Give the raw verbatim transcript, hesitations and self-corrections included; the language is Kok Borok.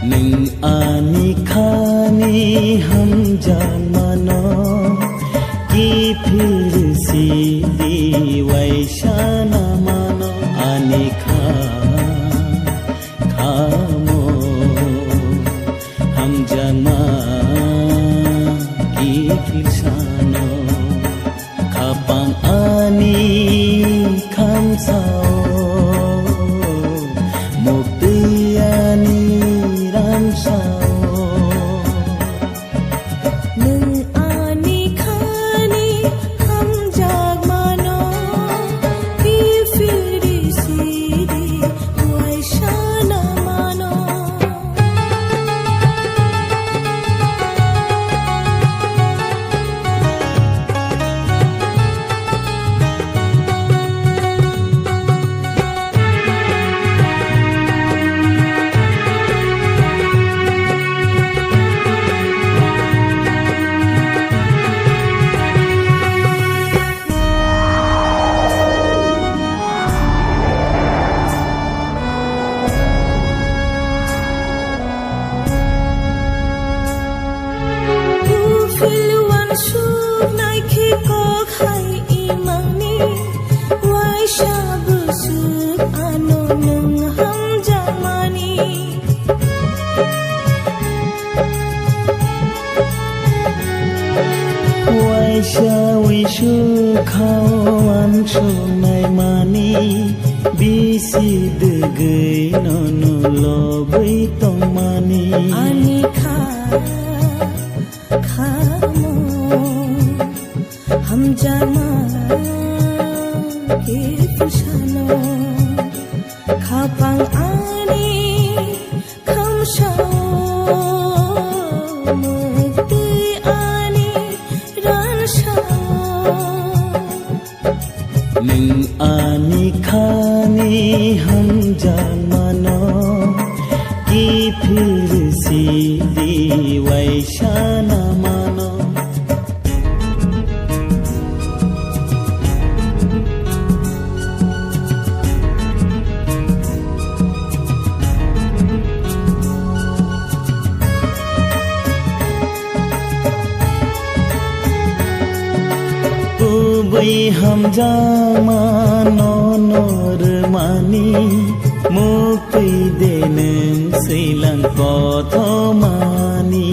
Nwng ani khani hamjakmano kiphil sidi waisana mano ani kha khamo hamjakma kiphil sano. Khapang ani khamsao, muktwi ani ramsao. Nwng ani khani hamjakmano, kiphildi sidi waisana mano. Kuphil uansuk naikhe kok hai imangni, waisa bwswk ano nwng hamjakmani. Waisa uisu khao uansuk naimani, bisi dwgwi nono lobwi tongmani. Ani kha khamo hamjakma khe phusano, khapang ani khamsao, muktwi ani ransao. Nwng ani khani hamjakmano, kiphil sidi waisana mano. Kubui hamjakma nono rwmani, muktwi de nwng swilang kothomani.